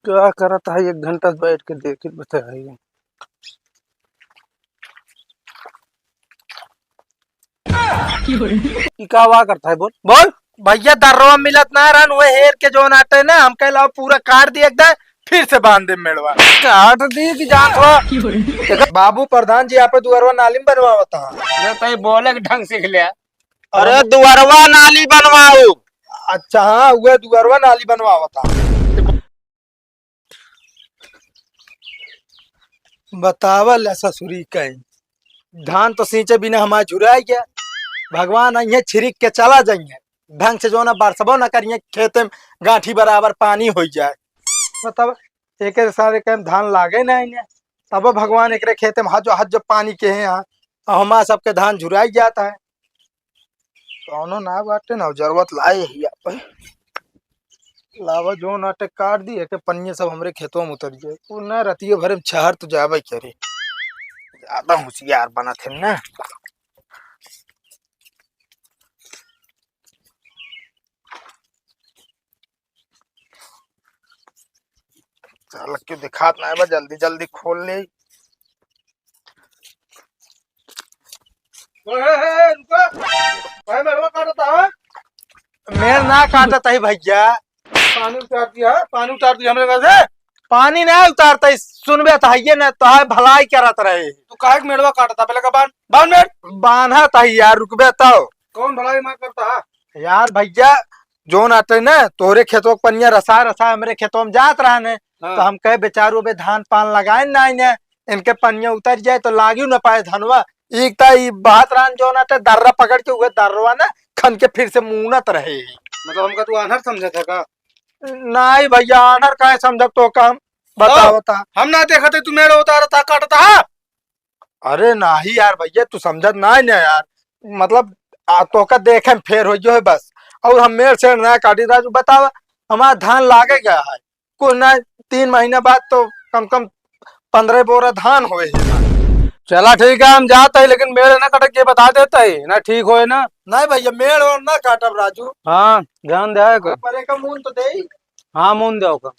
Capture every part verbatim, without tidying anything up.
का करत है, एक घंटा से बैठ के देखित बता है। ई का वा करत है, बोल, बोल। भइया, दर्रवा मिलत ना रहन, वह हेर के जौन आटे ना, हम कहे, "लाओ, पूरा काट दिए एकदम, फिर से बांध दे मेड़वा।" काट दी कि जान थोड़ा। बाबू प्रधान जी, आपे दुअरवा नाली में बनवावत है। अरे, तई बोले के ढंग सीख ले। अरे, दुअरवा नाली बनवाऊ। अच्छा, हाँ, उहे दुअरवा नाली बनवावत है। बतावा ले ससुरी कहीं, धान तो सींचे बिना हमार झुराई गया। भगवान अइहें छिरिक के चला जाइहें, ढंग से जो ना बरसबो ना करिहें, खेते में गांठी बराबर पानी होइ जाए। बतावा, एके सारे के धान लागे ना इन्हें, तब भगवान एकरे खेते में हज हज पानी के हैं यहाँ, और हमार सबके धान झुराई जाता है। कौनो ना बाटे ना, जरूरत लाए ही आप। लावा, जोन आटे काट दी, एके पनिया सब हमरे खेतवा में उतर जाए। वो ना रतिये भरे में छहर तो जावे करे। ज्यादा होशियार बनत है ना। चल, क्यों दिखात ना है बा, जल्दी जल्दी खोल ले। ए, ए, ए, रुको। भाई, मेड़वा काटता है? मेड़ ना काटत है भइया। पानी उतार दिया, पानी उतार दिया हमरे घर से। पानी ना उतारत है, सुनबे तो हइये ना, तो है भलाई करत रहे। तू काहे के मेड़वा काटता? पहले का बांध, बांध मेड़। बांधत है यार, रुकबे तो। कौन भलाई मार करता है? यार भइया, जोन आटे ना, तोरे खेतवा के पनिया रसा रसा हमरे खेतवा में जात रहने, हाँ। तो हम कहे, "बेचारू, अबे धान पान लगाए ना इन्हें, इनके पनिया उतर जाए तो लागियो ना पाए धनवा।" एक ता ई बहत रहन जोन आटे, दर्रा पकड़ के उहे दर्रवा ना खन के फिर से मूनत रहे। मतलब हमका तू आन्हर समझत है का? नाहीं भइया, आन्हर काहे समझब तो का हम बतावता। हम ना देखत है तू मेड़ उतारता, काटता है। अरे नाहीं यार भइया, तू समझत नाहीं ना यार, मतलब, आ, तोका देखे में फेर होइ गयो है बस। और हम मेड़ सेड़ ना काटी, राजू बतावा, हमार धान लागे गया है कुछ ना, तीन महीना बाद तो कम कम पन्द्रह बोरा धान होए है। चला ठीक है, हम जात है, लेकिन मेड़ ना कटक के बता देता है ना, ठीक होए ना। नाहीं भइया, मेड़ और ना काटब राजू। हाँ, ध्यान दे को। पर एक मून तो दे। हाँ, मून दे ओका।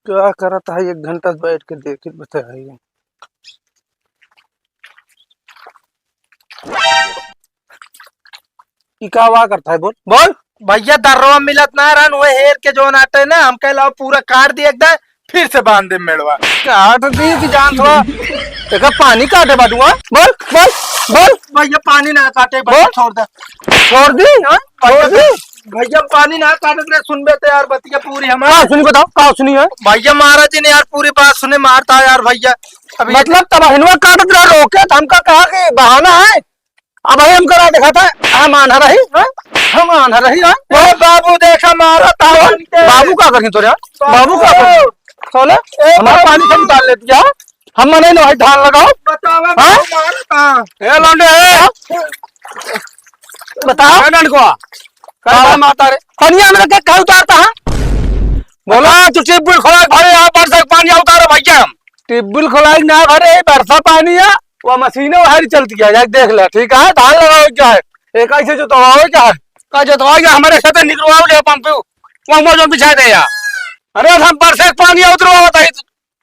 क्या करत है, एक घंटा से बैठ के देखित बता है। ई का वा करत है, बोल, बोल। भइया, दर्रवा मिलत ना रहन, वह हेर के जोन आटे ना, हम कहे, "लाओ, पूरा काट दिए एकदम, फिर से बांध दे मेड़वा।" काट दी कि जान थोड़ा, एकर पानी काटे बाटू, हाँ? बोल, बोल, बोल। भइया, पानी ना काटे, भइया, बोल। छोड़ दे। छोड़ दी, हाँ? छोड़ दी। भइया, पानी ना काटत रहे, सुनबे तो यार, बतिया पूरी हमार। का सुनी, बताओ, का सुनी है? भइया, महाराज जी ने यार पूरी बात सुने, मारता है यार भइया। अभी मतलब, तब हिनवा काटत रहे, रोके, तो हमका कहा कि बहाना है। अब भाई हम करा देखा था, हम आन्हर रही, हाँ? हम आन्हर रही, हाँ? ए बाबू, देखा मारा था तो उनके। बाबू का करी तोरे, हाँ? बाबू का करी? साले, ए हमारा बाबू। पानी कम डाल लेती है। हम मने ना भाई धान लगाओ। बतावा, हाँ? बाबू मारा था। ए लौंडे, ए। हाँ? बताओ। ए ननकुआ, का हाँ। मारता रे? पनिया में रख के का उतारता है? बोला, तू ट्यूबवेल खोला, भरे यहाँ बरसा के पानी उतारो भइया हम। ट्यूबवेल खोलाई ना भरे, बरसा पानी है। वो मशीन है, वो हरी चलती है, जाके देख ले, ठीक है, धान लगाओ क्या है, एक ऐसे जोतवाओ क्या है, का जोतवाओ क्या, हमारे खेत निकलवाओ ले पंप, वो मोर जो बिछा दे यार। अरे हम बरसे के पानी उतरवा होता है,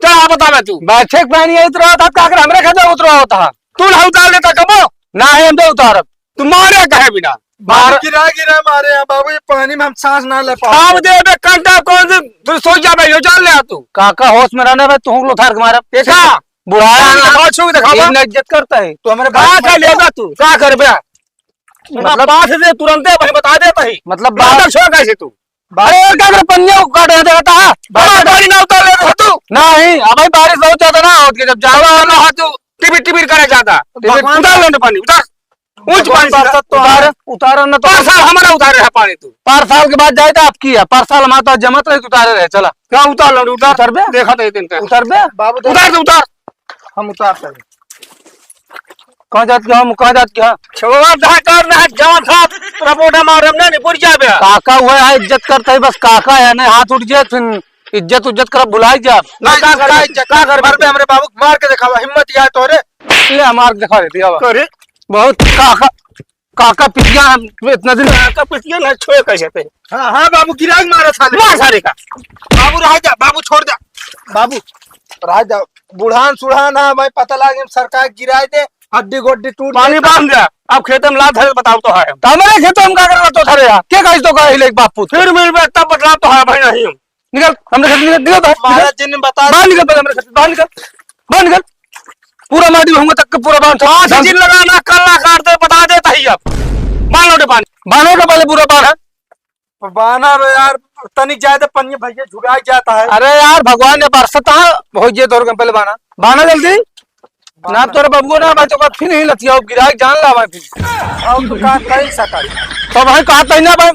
क्या बतावे तू? बरसे के पानी उतरवा होता, का कर हमरे खेत उतरवा होता है? तू ना उतार लेता कबो? ना है, हम तो उतारब। तू मारे कहे बिना? बाबू, मार- गिरा, गिरा मारे हैं बाबू, ये पानी में हम सांस ना ले पाओ। खाब दे बे, कंटा कौन से, तू सो जा बे, यो जान ले आ तू। काका होश में रहना बे, तू हम लोग थार के मारब। देखा? बुढ़ाया कान ना, दिखाओ, छू के दिखाओ, इतना बा। इज्जत करता है। तू हमारे का बाप कर लेगा तू? का करबे? मतलब मतलब बात से तुरंते वही बता देता ही। मतलब बात बात छोड़ कैसे तू? बात अरे, और क्या कर, पनिया को काट रहा था? बात बात गाड़ी ना उतार लेता तू। नहीं, अब भाई बारिश बहुत ज्यादा ना होती है, जब ज्यादा वाला है तू टिबिर टिबिर करे जाता। टिबिर भगवान उतार लेने पानी, उतार। ऊंच भगवान पानी से बरसात तो उतार, आ उतार ना तो। पाँच साल हमारा उतारे है पानी तू। पाँच साल के बाद जाए तो आपकी है, पाँच साल हमारा तो जमत रहे, उतारे रहे, चला। क्या उतार लो, उतार। उतार बे? देखा तो ये दिन का। उतार बे? बाबू, उतार दे, उतार। हम उतारते हैं। कहाँ जात के हम, कहाँ जात के हम? छोड़ा, ढाकर ना, जवान साहब, तेरा बोटा मार, हमने नहीं, बुढ़ जाबे। काका हुआ है, इज्जत करता है, बस काका है, नहीं हाथ उठ जाए, फिर इज्जत उज्जत करब भुलाई जा। नहीं, का करबे? का इज्जत? का करबे? मरबे हमरे बाबू के, मार के देखावा, हिम्मत या तोरे। ले, मार के देखा देती हवा। अरे। बहुत काका, काका पिटिया हम इतना दिन। काका पिटिया ना छोड़े कैसे पे? हाँ, हाँ, बाबू गिराई मारा साले। मार साले का। बाबू रह जा, बाबू छोड़ जा। बाबू, रह जा। बुढ़ान सुढ़ान है, मैं पता लागे सरकार गिराई दे, हड्डी गोड्डी टूट पानी जाए। बांध दे। अब खेते में लात धरे बताओ तो है। तो हमारे खेतों में का करना तो धरे यार? के कही तो कही ले बापू? फिर मिल बे तब बदलाव तो है भाई नहीं। निकल, हमरे खेत निकल, निकल बाहर, महाराज निकल। जी ने बता बाहर निकल, पहले हमरे खेत, बाहर निकल, बाहर निकल। पूरा माटी होंगे तक के पूरा बांध। पाँच इंच लगाना, कल्ला काट दे, बता देता ही अब। बांध लो रे पानी। बांधो तो पहले पूरा बांध। बांधा रे यार, तनिक ज्यादा पनिया भैया झुराई जाता है। अरे यार, भगवान ने बरसता है, हो जे तोर के पहले बांधा। बांधा जल्दी। ना तोरे बबुआ ना भाई, तो फिर ही लतिया गिराई जान ला भाई फिर। अब तो का कही सकत। तो भाई कहा तही ना भाई।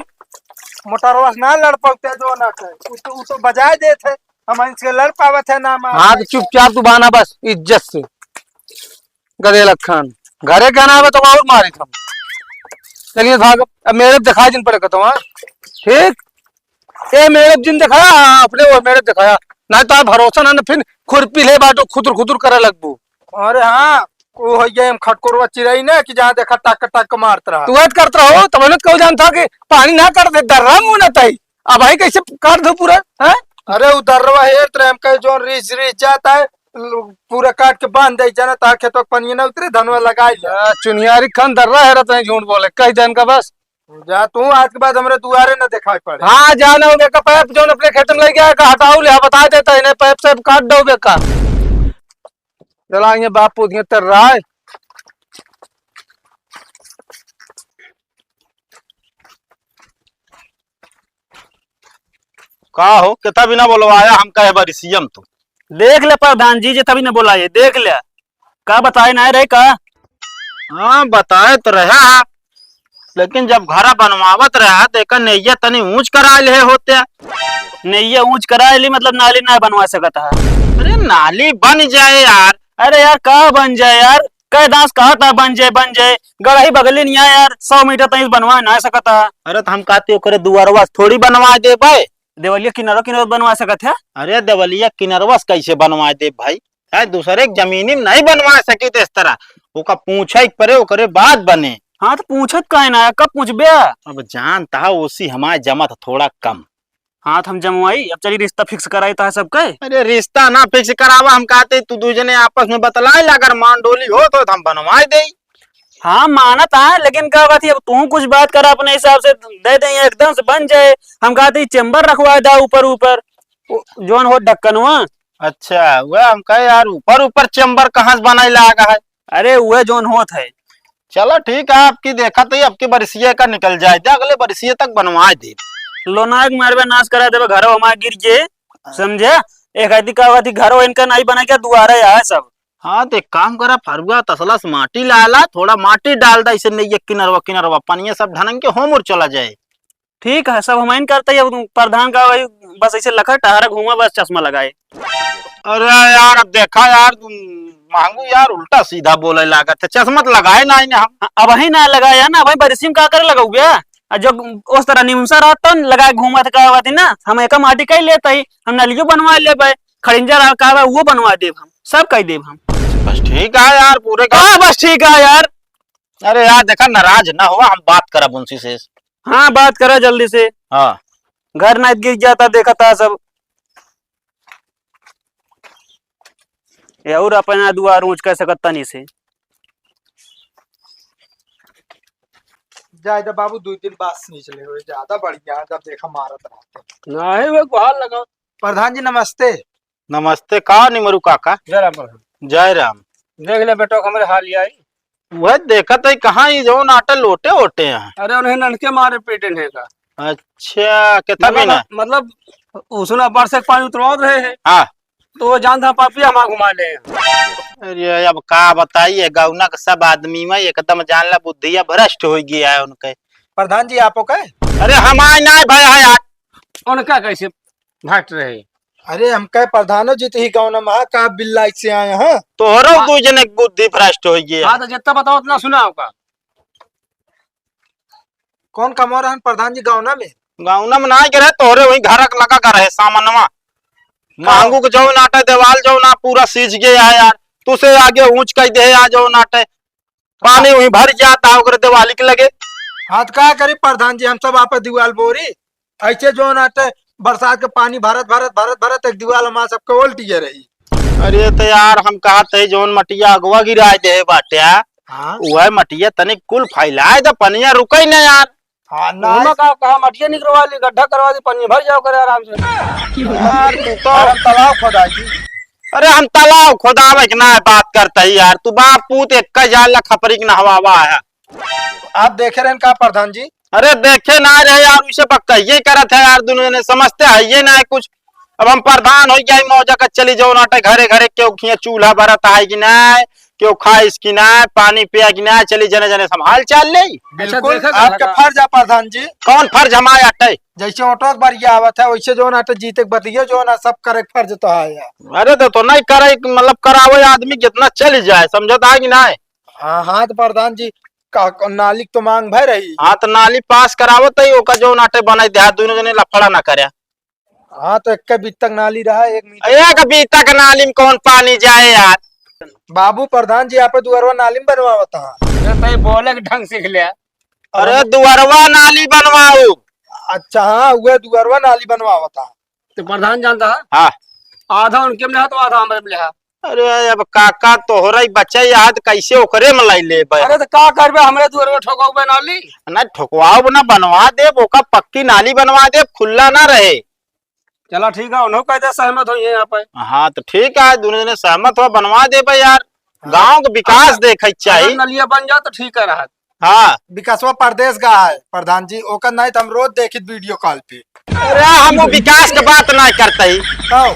मोटरवा से ना लड़ पाते जो ना कहे। उ तो, उ तो बजाए देत है। हम इनसे लड़ पावत है ना मार। हाँ, तो चुपचाप तू बांधा बस, इज्जत से। गधे लखन। घरे के ना आवे तो और मारे हम। चलिए भाग। अब मेरे दिखाई दिन पड़े कहता हूँ, हाँ? ठीक? ए मेरे जिन दिखाया, हाँ, अपने वो मेरे दिखाया। ना तो आप भरोसा ना, ना फिर खुरपी ले बाटो खुदुर खुदुर करे लगबू। अरे हाँ, वो हो गया हम खटकोरवा चिरई ना कि जहाँ देखा टक टक मारत रहा। तू ऐत करत रहो, तब न कहू जानता कि पानी ना कर दे, दर्रा मुँह ना तई। अब भाई कैसे काट दो पूरा, हैं? अरे उ दर्रवा हेरत रहे, हम कहे जौन रीस रीस जाता है, ल-, पूरा काट के बांध दे, जाना तार खेतवा के पनिया ना उतरे, धनवा लगाई ले। आ, चुनियारी खान दर्रा हेरत है, झूठ बोले, कह देन का बस। जा तू, आज के बाद हमरे दुआरे ना दिखाई पड़े। हाँ, जाना हो बेका, पाइप जौन अपने खेत में लग गया का हटाऊ ले, हाँ, बता देता है, इन्हें पाइप से काट दो बेका। चला, ये बाप पूत ये तर रहा है। का हो, कितना बिना बोलवाया हम कहे बारी सीएम तो। देख ले प्रधान जी, जे तभी न बोलाए, देख ले। का बताए ना रहे का? हाँ, बताए तो रहा, लेकिन जब घरा बनवावत रहा, तो एकर नैया तनी ऊंच करा ले होते। नैया ऊंच करा ली, मतलब नाली ना बनवा सकत है? अरे, नाली बन जाए यार। अरे यार, का बन जाए यार? कई दास कहत है बन जाए, बन जाए। गड़ही बगली नहीं है यार, सौ मीटर तक बनवा ना सकत है। अरे, तो हम कहते ओकरे दुआरवा से थोड़ी बनवा देबे। देवलिया किनारो किनारो बनवा सकत है। अरे, देवलिया किनारवा से कैसे बनवा दे भाई? है, दूसरे के जमीनी में नहीं बनवा सकी तो इस तरह। ओका पूछे के पड़े, ओकरे बाद बने। हाँ, तो पूछत काहे ना, कब पूछबे? अब जानता है, ओसी हमारे जमत थोड़ा कम। हाँ, तो हम जमवाई, अब चली रिश्ता fix कराई ता सबके। अरे, रिश्ता ना fix करावा, हम कहते तू दू जने आपस में बतलाए ला, अगर मान डोली हो तो हम बनवाए दे। हाँ, मानत है, लेकिन का बात है, अब तू कुछ बात करा अपने हिसाब से, दे दे एकदम से बन जाए। हम कहते चेम्बर रखवा दा ऊपर ऊपर, वो जौन हो ढक्कनवा। अच्छा, वह हम कहे यार, ऊपर ऊपर चेम्बर कहाँ से बनाई लागा है? अरे, वह जौन होत है। चलो ठीक है, आपकी देखा तो ही, आपकी बरसिया का निकल जाए दे, अगले बरसिया तक बनवा दे। लोना एक मारबे नाश करा देबे, घर हमार गिर जे, समझे? एक आदि का बात, घर इनका नहीं बना क्या, दुआरा है सब। हाँ, तो एक काम करा, फरुआ तसला से माटी ला ला, थोड़ा माटी डाल दा, इसे नहीं ये किनरवा किनरवा, पनिया सब ढनन के होम और चला जाए। ठीक है, सब हमइन करते ही, अब प्रधान का वही बस ऐसे लखा टहरा घूमा, बस चश्मा लगाए। अरे यार, अब देखा यार, तुम मांगू यार, उल्टा सीधा बोले लागत है, चश्मा तो लगाए ना इन्हें हम। हाँ, अब ही ना लगाया ना, अब ही बरिस में का करे लगाऊ बे? आ जो उस तरह निमसा रहता न लगाए घूमत का बात है ना, हम एक माटी कह लेते ही, हम नलियो बनवा लेबे, खड़िंजा रहा का बा, वो बनवा देब हम, सब कह देब हम। बस ठीक है यार, पूरे का हाँ, बस ठीक है यार। अरे यार, देखा, नाराज ना हुआ, हम बात करब उनसे से। हाँ, बात करा जल्दी से। हाँ। घर ना गिर जाता, देखा था सब। ये और अपना दुआर ऊंच कर सकत तनी से। जाए दे बाबू, दो दिन बाद से निकले हुए, ज्यादा बढ़िया है, जब देखा मारत रहते। नहीं, वो गुहार लगा। प्रधान जी, नमस्ते। नमस्ते, का निमरू काका? जय राम प्रधान। जय राम। देख ले बेटो, हमरे हाल ये आई। वह देखत है, कहाँ ई जौन आटे लोटे ओटे हैं। अरे, उन्हें ननके मारे पीटे नहीं का। अच्छा, कितना मतलब, महीना? मतलब, उसने बरस के पानी उतरवा रहे हैं। हाँ। तो वो जानता पापी हमारा घुमा ले। अरे, अब का बताइए, गौना का सब आदमी में एकदम जान ला बुद्धिया भ्रष्ट हो गया है उनके। प्रधान जी, आपो के? अरे, हमारे ना भाई है यार। उनका कैसे भ्रष्ट रहे? अरे, हम कहे प्रधानो जी तो ही गौना महा का बिल्ला से आए हैं। तोहरो हाँ। दो जने के बुद्धि भ्रष्ट हो गया। हाँ, तो जितना बताओ उतना सुना होगा। कौन कमवा रहन प्रधान जी गौना में? गौना में ना गिरे, तोहरे वही घर लगा का रहे सामनवा। मांगू के जौन आटे, देवाल जौन आ, पूरा सीज गया है यार। तुसे आगे ऊंच कइ दे है यार जौन आटे। पानी वहीं भर जाता है ओकरे देवाली के लगे। हाँ, तो का करी प्रधान जी, हम सब आपे दीवाल बोरी, ऐसे जौन आटे बरसात के पानी भरत, भरत, भरत, भरत एक दीवाल हमार सबके उल्टिए रही। अरे तो यार, हम कहत है जौन मटिया अगवा गिराए दे बाटे, हाँ। वह मटिया तनिक कुल फैलाए दे, पनिया रुके न यार। हाँ, ना। ओमा का कहा, मटिया निकरवा ली, गड्ढा करवा दी, पनिया भर जाओ करे आराम से। यार, तू तो अरे, हम तालाब खोदाई थी। अरे, हम तालाब खोदावे के ना बात करत ही यार, तू बाप पूत एक का जाल ला खपरी के नहवावा है। आप देखे रहन का प्रधान जी? अरे देखे ना रहे यार, उसे बक्कइये करत है यार, दुनों जने समझते है ये ना है कुछ। अब हम प्रधान होइ गया, मौजा का चली जौन आटे घरे घरे, केहू खिया चूल्हा बरत है कि ना, केहू खाइस कि ना, पानी पिया कि ना, चली जने जने संभाल चाल ले। बिल्कुल, देखा आपके था। फर्ज है प्रधान जी। कौन फर्ज हमारे आटे? जैसे ऑटो के बारी आवत है, वैसे जौन आटे जीते के बतिये जौन है, सब करे के फर्ज तो है यार। अरे तो, तो नहीं करे, मतलब करावे आदमी जितना चली जाए, समझत है कि ना? हाँ, हाँ, तो प्रधान जी, का, का, नाली के तो मांग भय रही। हाँ, तो नाली पास करावत ही, ओका जौन आटे बनाई दे, दुनों जने लफड़ा ना करे। हाँ, तो एक बीत तक नाली रहा, एक मीटर। एक बीत तक नाली में कौन पानी जाए यार? बाबू प्रधान जी, आप दुअरवा नाली में बनवावत हा। अरे, तई बोले के ढंग सीख ले। अरे, दुअरवा नाली बनवाऊ। अच्छा, हाँ, वह दुअरवा नाली बनवावत हा। तो प्रधान जानता है? हाँ। आधा उनके में लिहा तो आधा हमरे में लिहा। अरे अब काका तोहरा ही बच्चा याद कैसे ओकरे में लाई लेबे? अरे तो का करबे, हमरे दुअरवा ठोकवाबे नाली? ना ठोकवाओ ना, बनवा देब, ओका पक्की नाली बनवा देब, खुला ना रहे। चला ठीक है, उन्हों कह दे सहमत होइहैं यहाँ पे। हाँ तो ठीक है, दुनों जने सहमत हो, बनवा देबे यार। हाँ। गाँव के विकास अगर, देखे के चाही। अगर नलिया बन जा तो ठीक है रहत। हाँ। विकासवा परदेस गा है प्रधान जी, ओकर नहीं तो हम रोज देखित वीडियो कॉल पे। अरे हम वो विकास के बात ना करते ही। तो?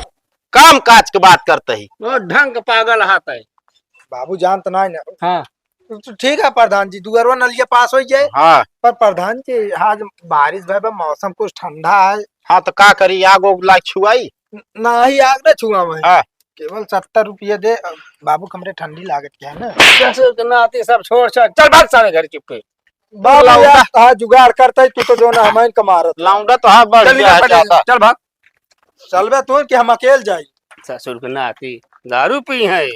काम काज के बात करते ही। वो ढंग के पागल हाथ है। बाबू जानत नहीं ना। हाँ। तो ठीक है प्रधान जी, दुअरवा नलिया पास होइ जाए। हाँ। पर प्रधान जी, आज बारिश भय बा, मौसम कुछ ठंडा है। हाँ, तो का करी, आग उग लाग छुआई? न-, नाही, आग ना छुआवे। हाँ। केवल सत्तर रुपये दे, बाबू, हमरे ठंडी लागत क्या है ना। ससुर के नाती सब छोड़ छाड़, चल भाग सारे घर चुपके। बाबू लौंडा। यार, हाँ, जुगाड़ करता है, तू तो जौन है, हमारे का मारत है। लौंडा तो हाँ बढ़ चल गया है बेटा, ज्यादा। चल भाग। चलबे तू कि हम अकेल जाई? ससुर के नाती दारू पी है।